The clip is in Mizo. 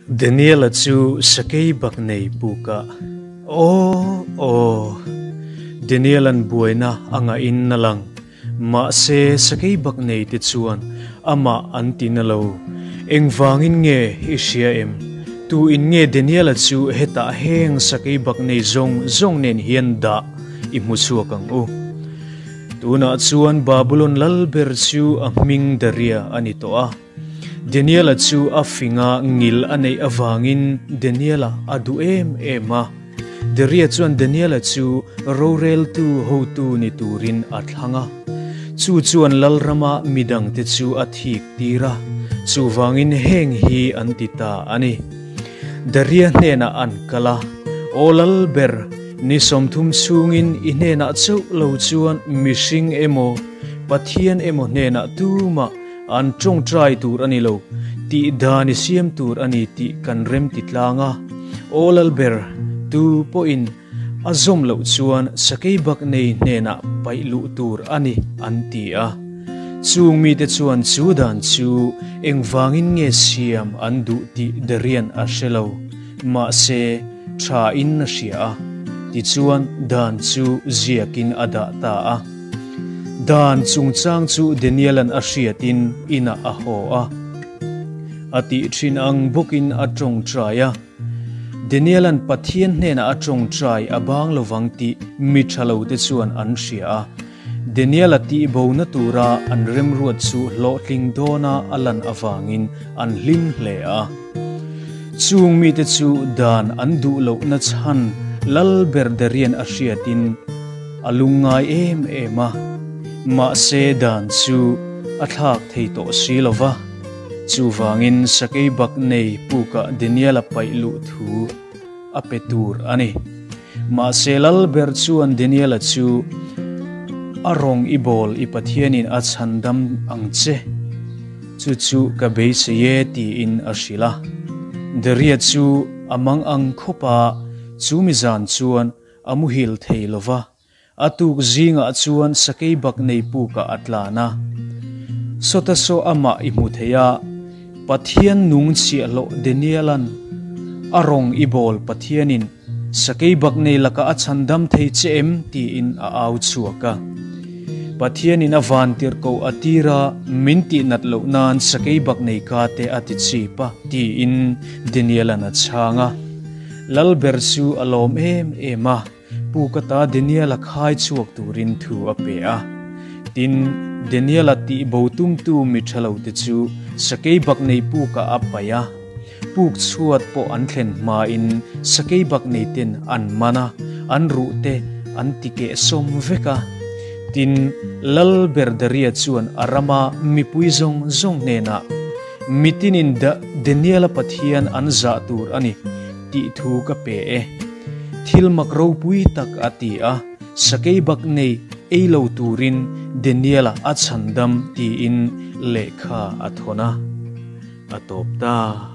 Daniel-a chu sakei bak nei pukah, Aw, aw! Daniel-a'n buaina a ngahin a lang. Mahse, sakei bak nei te chuan amah an ti na lo. Engvangin nge i hria em? Tu in nge Daniel-a chu hetah heng sakei bak nei zawng zawng nen hian dah i hmu chhuak ang u? Tunah chuan Babulon lal ber chu a hming Daria a ni tawh a. Daniel-a chu a finga ngil a neih avangin Daniel-a a duh em em a. Daria chuan Daniel-a chu roreltu hotu ni turin a thlang a. Chu chuan lalrama midangte chu a thik tir a, chuvangin heng hi an ti ta a ni. Daria hnenah an kal a, Aw Lalber, ni 30 chhungin i hnenah chauh lo chuan mihring emaw, Pathian emaw hnenah tumah An tawngtai tur a ni lo, tih dan i siam tur a ni tih kan rem ti tlang a. Aw Lalber, tu pawhin a zawm loh chuan sakei bak nei hnenah paih luh tur a ni, an ti a. Chung mite chuan chu dan chu engvangin nge siam an duh tih Darian a hre lo, mahse tha in a hria a. Tichuan dan chu ziakin a dah ta a. Dan chungchang chu Daniel-a'n a hriatin inah a haw a. A tih thin ang bawkin a tawngtai a. Daniel-a'n Pathian hnenah a tawngtai a bang lovang tih mi tha lote chuan an hria a. Daniel-a tihbona tura an remruat chu hlawhtling dawna a lan avangin an hlim hle a. Chung mite chu dan an duh lohna chhan lal ber Darian a hriatin a lungngai em em a, mahse dan chu a thlak thei tawh si lo va. Chuvangin sakei bak nei pukah Daniel-a paih luh thu a pe tur a ni. Mahse lal ber chuan Daniel-a chu a rawng i bawl i Pathianin a chhandam ang che. Chu chu ka beisei e tiin a hrilh a. Daria chu a mang ang khawp a, chu mi zan chuan a muhil thei lo va. A tuk zingah chuan sakei bak nei pukah a tlan a. Sawta saw amah i hmu thei a, Pathian nung chhiahhlawh Daniel-a'n a rawng i bawl Pathianin sakei bak nei lakah a chhandam thei che em tiin a au chhuak a. Pathianin a vantirhkoh a tir a, min tihnat loh nan sakei bak nei ka te a ti chip a tiin Daniel-a'n a chhang a. Lalber chu a lawm em em a. Pu ka ta Daniel-a khai chhuak turin thu a pe a. Tin, Daniel-a tihbo tumtu mi tha lote chu sakei bak nei pukah a paih a. Puk chhuat pawh an thlen hmain sakei bak neiten an man a, an ruhte an ti keh sawm vek a. Tin, Lal Berdaria chuan a rama mipui zawng zawng hnenah, Mitinin Daniel-a Pathian an zah tur a ni, tih thu ka pe e. Thil mak ropui tak a ti a, sakei bak nei ei lo turin Daniel-a a chhandam tiin lehkha a thawn a, a tawp ta.